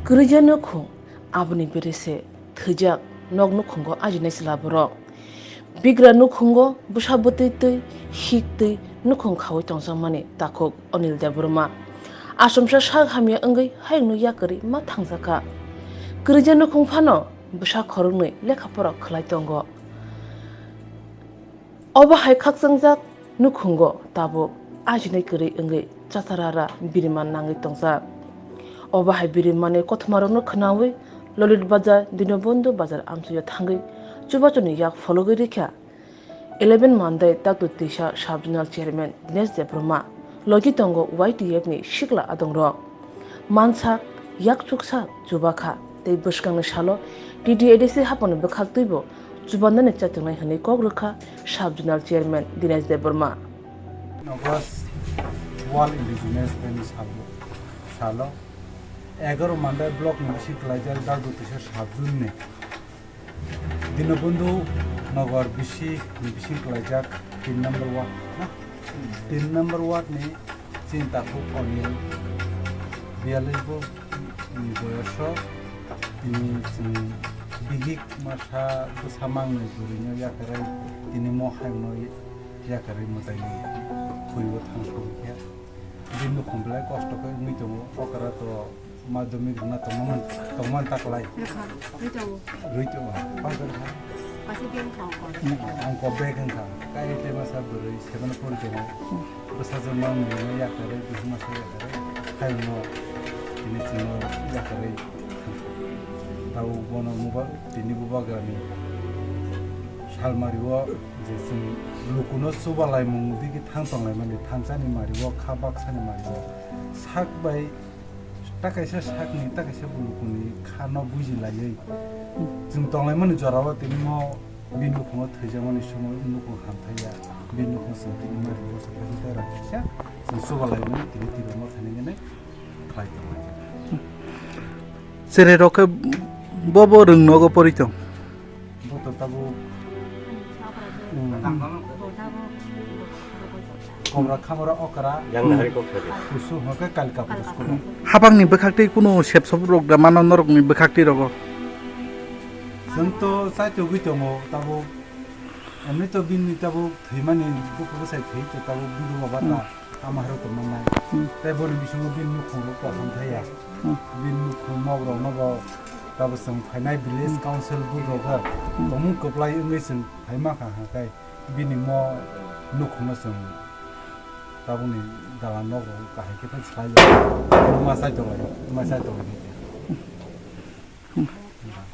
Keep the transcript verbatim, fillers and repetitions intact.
Kwrwija nukhung, aboni bere se thwijak nok nukhungo ajinai chwla borok. Bigra nukhungo bwsa bwtwi twi hik twi nukhung khaui tongjakmani takhuk Anil Debbarma. Achomsa sak hamya wngwi hayungno yakarwi ma thangjakha. Kwrwija nukhung phano bwsa khoroknwi lekha pora khwlai tongo. Obo hai khakchangjak nukhungo tabuk ajinai kwrwi wngwi chatarara birima nangwi tongjak. Obo hai birimmani kothomarokno khwnaui Lolit Bazar, Dinobondhu Bazar amchoyo thangwi chubachuni yak phologwi rikha eleven Mandai Taktwisa Sub Zonal Chairman Dinesh Debbarma, logi tongo Y T F ni sikla adongrok. Mansa, yakchuksa chubakha tei bwskangni salo T T A D C haphangni bwkhaktwibo chubanani chatungnai hwnwi kok rwkha Sub Zonal Chairman Dinesh Debbarma. August World Indigenous Day ni salo, salo egaroh Mandai block ni bising kwlaijak Taktwisa Sub Zone ni Dinobondhu Nagar bising, bising kwlaijak tin number ward na? Tin number ward ni chini takhuk Anil, biyalish bo ni boyoso, tini chwng bihik masa bwsa mangni bwrwino yakarwi tini mo hayungno yakarwi mwtaini khuibo thang thang khe. Bini nukhung belai kosto khe wngwi tongo, okra to madhyamik rwna tongmani, tongmani taklai. Rwkha, rwi tongo. Rwi tongo. Pass rwkha. Pass rwkha, angkor. Angkor bag wngkha. Kai tei masa bwrwi seven pori tongo. Bwsajwk mang nini yakarwi, bihik masa yakarwi. Hayungno tini chwngno yakarwi. Tabuk bono mobile tini bubagrani salmari o je chwng lukuno chubalaimung digi thang tonglaimani thangsani mari o kha baksani mari o sak bai ta kaisa sakni ta kaisa bo lukuni kha no bujilaiwi chwng tonglaimani jora o tini mo bini nukhungo thwijakmani somo nukhung hamthaiya bini nukhung chwng tini mari o sakha tei rakisa chwng chubalaimani tini tini mo thani gwnwi khlai tonglai. Cherai rok khe bo bo rwng nogo pori tong. Bo to tabuk, hmm. Kobra khamara okra. Yang nahari kok saja. Kusu hwnkhe Kalika Pura school. Habangni bwkhak tei kuno sep sop rok da mano norokni bwkhak tei rogo. Chwng to chaitugwi tongo tabuk. Emni to bini tabuk thwimani bukhugo sai thwi to tabuk bidu baba ta ama hero to manai. Hmm. Tei boni bisingo bini nukhung rok kosom thaya. Hmm. Bini nukhung nok rok nogo tabuk chwng phainai village council bud rogo. Hmm. Tongmung kwplai wngwi chwng phaima kha hwnkhe bini mo nukhungno chwng tabukni dalan nok rok kahai khe phai swlai ma sai tonglaio, ma sai tonglaio.